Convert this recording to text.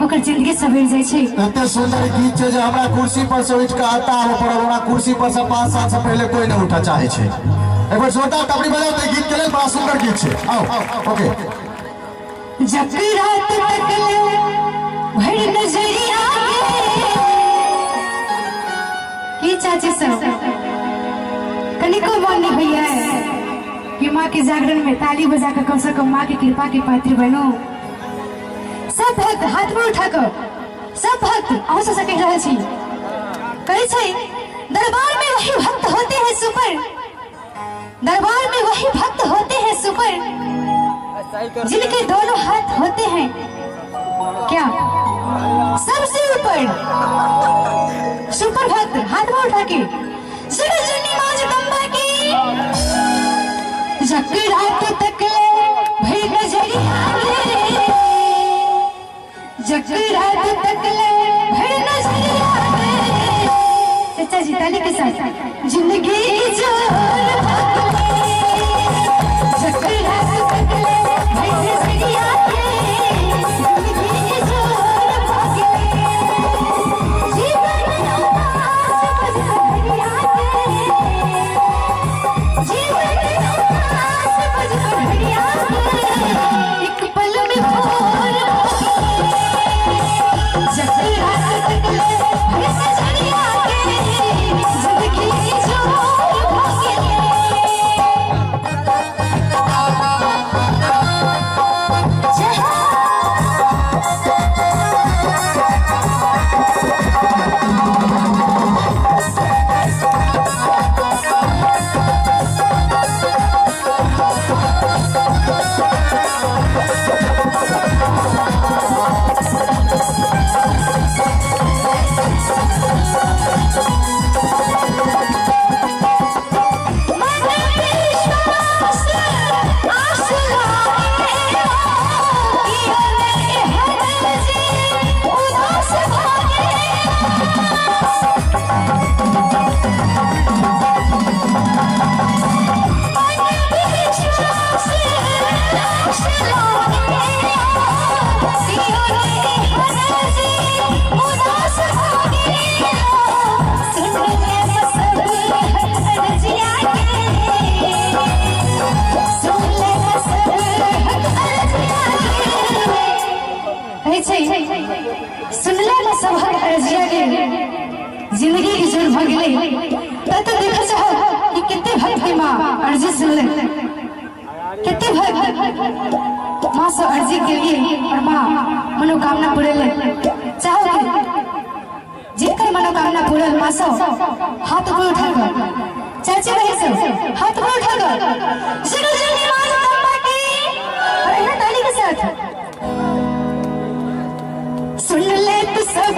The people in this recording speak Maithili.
ओकर जिंदगी सवरि जाइ छै। एते सुंदर गीत छै जे हमरा कुर्सी पर से उठि कऽ आता आबऽ पड़ल। ओना कुर्सी पर से 5 साल से पहले कोई नहीं उठा चाहे छै। एक बार जोरदार ताली बजाओ तो गीत के लेल, बड़ा सुंदर गीत छै। आओ ओके। जब रात तक ले भर नजरिया के चाची सब कनिको मन नहीं भैया कि माँ के जागरण में ताली बजा कर कम से कम माँ की कृपा के पात्र बनो। सब भक्त हाथ में उठा कर, सब भक्त अहूँ सबसे कह रहल छी, कहै छै दरबार में वही भक्त होते हैं सुपर, दरबार में वही भक्त होते हैं सुपर, जिनके दोनों हाथ होते हैं क्या सबसे ऊपर। सुपर भक्त हाथ में उठा के जकरात तक ले भई नजरिया के, जकरात तक ले भई नजरिया के। चाचा जी ताली के साथ जिंदगी जोर भाग ले, जकरात तक ले भई नजरिया के, जिंदगी जोर भाग ले, जीवन उदास बज घड़िया के, जीवन उदास बज घड़िया के, एक पल में भोर जकरात तक ले भई नजरिया के, जिंदगी जोर भाग ले। मन विश्वास आस लागे, हर जी उदास भागे। मन विश्वास आस लागे, हर जी उदास भागे। सुन ले सब अर्जिया के, सुन ले सब अर्जिया के। कहै छै सुनले न सबहक अर्जिया के, जिंदगी के जोर भऽ गेलै। त तो देखऽ चाहब कि कते भक्त के माँ अर्जी सुनले, कते भक्त माँ से अर्जी के लिए और माँ मनोकामना पुरेले। चाहो कि जिनकर मनोकामना पूरल माँ सब हाथ ऊपर उठा कर, चाची बहन सब हाथ ऊपर उठा कर जगजननी माँ जगदम्बा की, और यहाँ ताली के साथ। सुन ले तू सब